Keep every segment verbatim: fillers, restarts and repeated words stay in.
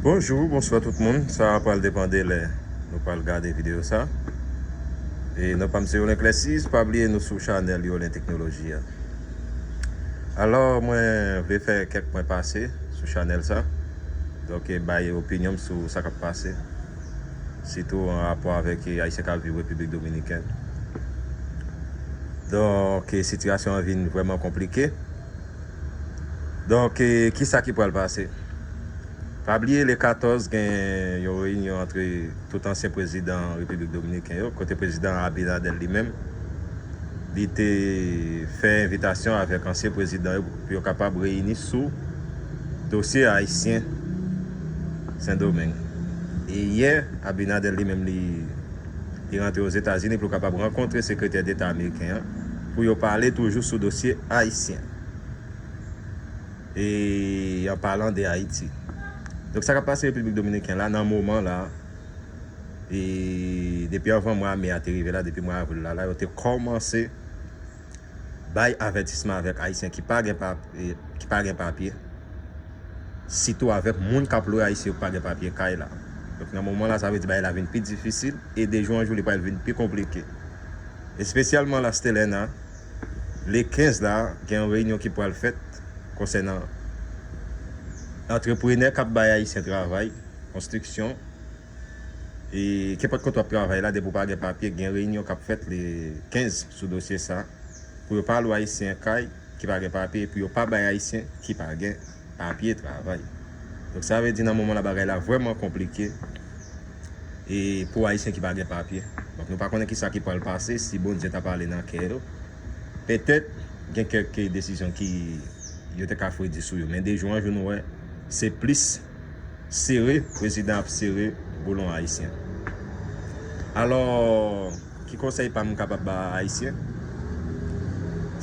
Bonjou, bonswa tout moun. Sa a pral depann de lè nou pral gade videyo sa. E non pa m se Yolen Clessis, pa bliye nou sou chanèl Yolen Teknoloji a. Alò, mwen vle fè kèk pwen pase sou chanèl sa. Donk, e bay opinyon m sou sa k ap pase. Sitou an rapò avèk, e, Ayisyen k ap viv Repiblik Dominikèn. Donk, e, sitiyasyon an vin vrèman konplike. Donk, e, kisa ki pral pase? Pa bliye, le katòz, gen yon reyinyon ant tout ansyen prezidan Repiblik Dominiken yo, kote prezidan Abinader li menm, li te fè envitasyon avèk ansyen prezidan yo pou yo kapab reyini sou dosye ayisyen Sendomeng. E yè, Abinader li menm, li, li rantre Ozetazini pou l kapab rankontre sekretè deta ameriken an, pou yo pale toujou sou dosye ayisyen. E an palan de Ayiti. Donk, sa k ap pase Repiblik Dominikèn la, nan moman la, e depi anvan mwa me a te rive la, depi mwa avril la, la, yo te kòmanse bay avètisman avèk Ayisyen ki pa gen pap-, e, ki pa gen papye, sitou avèk moun k ap lwe Ayisyen yo ki pa gen papye kay la. Donk, nan moman la, sa vle di bagay la vin pi difisil, e de jou an jou, li pral vin pi konplike. Espesyalman Las Terrenas, le kenz la, gen yon reyinyon ki pral fèt konsènan antreprenè k ap bay Ayisyen travay, konstriksyon, e kenpòt kote w ap travay la, depi w pa gen papye, gen reyinyon k ap fèt le kenz sou dosye sa, pou yo pa lwe Ayisyen kay ki pa gen papye, pou yo pa bay Ayisyen ki pa gen papye travay. Donk, sa vle di nan moman la, bagay la vrèman konplike, e pou Ayisyen ki pa gen papye. Donk, nou pa konnen kisa ki pral pase, si Bondye ta pale nan kè yo. Petèt, gen kèk desizyon ki yo te ka fredi sou yo. Men de jou an jou, nou wè, se plis sere, prezidan ap sere boulon ayisyen. Alò, ki konsèy pa m kapab ba Ayisyen?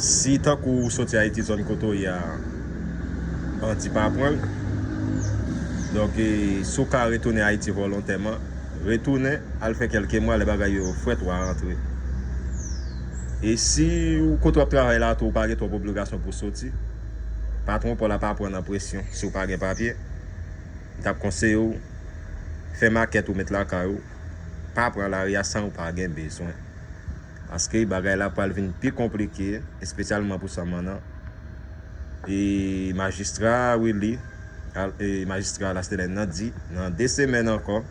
Si tankou ou soti Ayiti, zòn kote w ye a, bandi pa pran l. Donk, e, si w ka retounen Ayiti volontèman, retounen, al fè kèlke mwa, lè bagay yo frèt, w a rantre. E si w kote w ap travay la tou, ou pa gen twòp obligasyon pou soti, patwon pa w la pa pran nan presyon si w pa gen papye. M t ap konseye w, fè makèt ou met lakay ou, pa pran lari a san ou pa gen bezwen. Paske bagay la pral vin pi konplike, espesyalman pou Samann nan. E majistra Willy, al-, e majistra Las Terrenas nan di, nan de semèn ankò,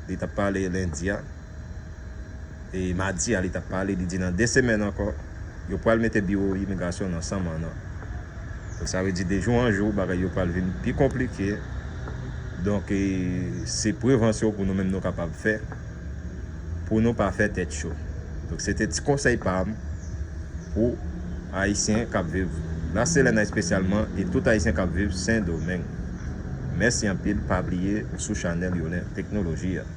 li t ap pale lendi a, e madi a, li t ap pale, li di nan de semèn ankò, yo pral mete biwo imigrasyon nan Samann nan. Donk, sa vle di de jou an jou, bagay yo pral vin pi konplike. Donk, e, se prevansyon pou nou menm nou kapab fè, pou nou pa fè tèt cho. Donk, se te ti konsèy pa m pou Ayisyen k ap viv Las Terrenas espesyalman, e tout Ayisyen k ap viv Sendomeng. Mèsi anpil, pa bliye ou sou chanèl Yolen Teknoloji a.